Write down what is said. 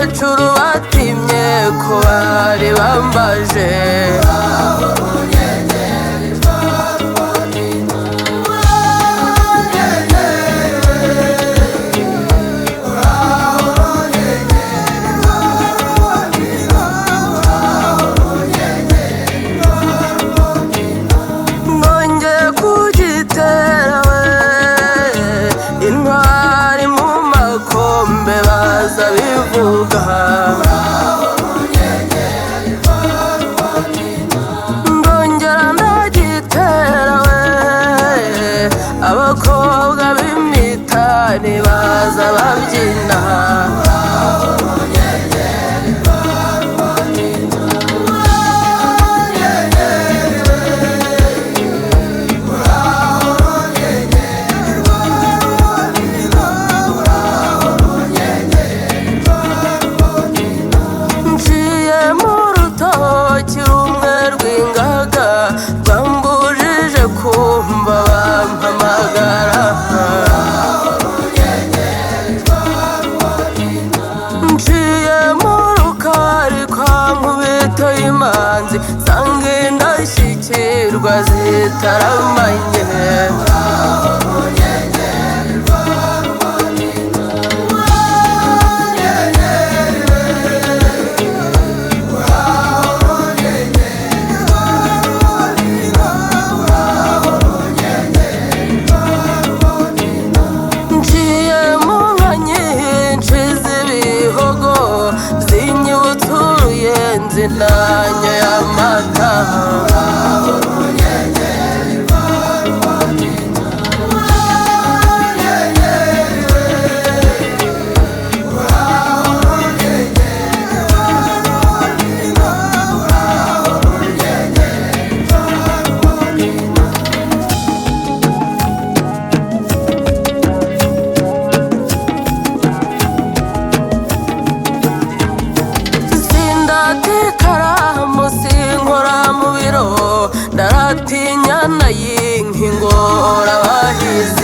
Abakecuru batimye ko bari bambaje. Nongeye kugitera we, intwari mu makombe baza bivuga. Ndongera ndagitera we, abakobwa b'imitani baza babyina. Nciye mu rutoki rumwe rw'ingaga, rwambujije kumva bampamagara. Nciye mu rukari kwa Nkubito y'imanzi, nsanga indashyikirwa zitaramanye. Nciye mu nka nyinshi z'ibihogo, zinyibutsa uruyenzi nanyoye amata. Sindata ikaramu sinkora mu biro, ndaratinya nayinka ingorabahizi.